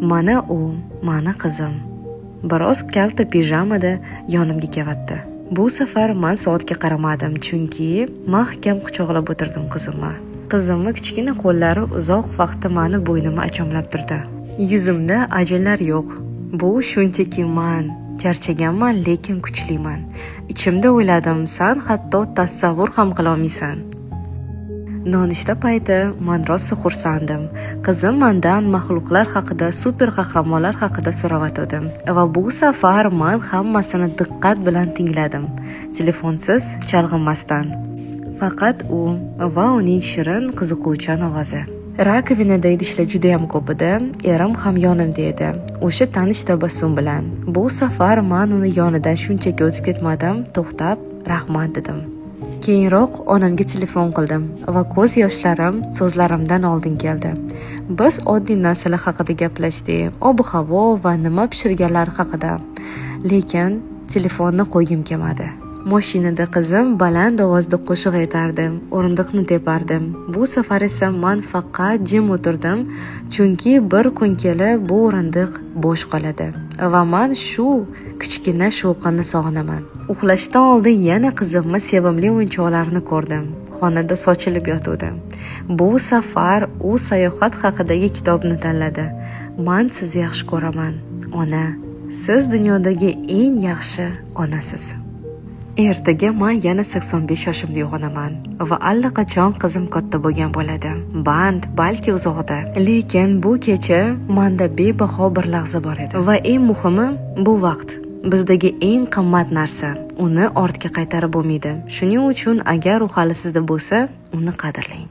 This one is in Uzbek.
Mana u, mani qizim. Biroz kalta pijamada yonimga kevatdi. Bu safar man soatga qaramadim, chunki mahkam quchoqlab o'tirdim qizimni. Qizimni kichkina qo'llari uzoq vaqtda mani bo'ynimni achomlab turdi. Yuzimda ajinlar yo'q. Bu shunchaki man charchaganman, lekin kuchliman. Ichimda o'yladim, san hatto tasavvur ham qila olmaysan. Nonushta payti man rosa xursanddim. Qizim mandan maxluqlar haqida, super qahramonlar haqida so'ravatdi va bu safar man hammasini diqqat bilan tingladim. Telefonsiz, chalg'imasdan. Faqat u va uning shirin, qiziquvchan ovozi. Rakovinada idishlar juda ham ko'p edi. Erim ham yonimda edi. O'sha tanish tabassum bilan. Bu safar man uni yonidan shunchaki o'tib ketmadim, to'xtab, rahmat dedim. Keyinroq onamga telefon qildim va ko'z yoshlarim so'zlarimdan oldin keldi. Biz oddiy narsalar haqida gaplashdik, ob-havo va nima pishirganlar haqida. Lekin telefonni qo'ygim kelmadi. Mashinada qizim baland ovozda qo'shiq aytardi, o'rindiqni tepardi. Bu safar esa man faqat jim o'tirdim, chunki bir kun kelib bu o'rindiq bo'sh qoladi va man shu kichkina shovqinni sog'inaman. Uxlashdan oldin yana qizimni sevimli o'yinchoqlarini ko'rdim. Xonada sochilib yotuvdi. Bu safar u sayohat haqidagi kitobni tanladi. Man sizni yaxshi ko'raman, ona. Siz dunyodagi eng yaxshi onasiz. Ertaga man yana 85 yoshimda uyg'onaman va allaqachon qizim katta bo'lgan bo'ladi. Band balki uzoqda, lekin bu kecha menda bebaho bir lahza bor edi. Va eng muhimi, bu vaqt bizdagi eng qimmat narsa. Uni ortga qaytarib bo'lmaydi. Shuning uchun agar u hali sizda bo'lsa, uni qadrlang.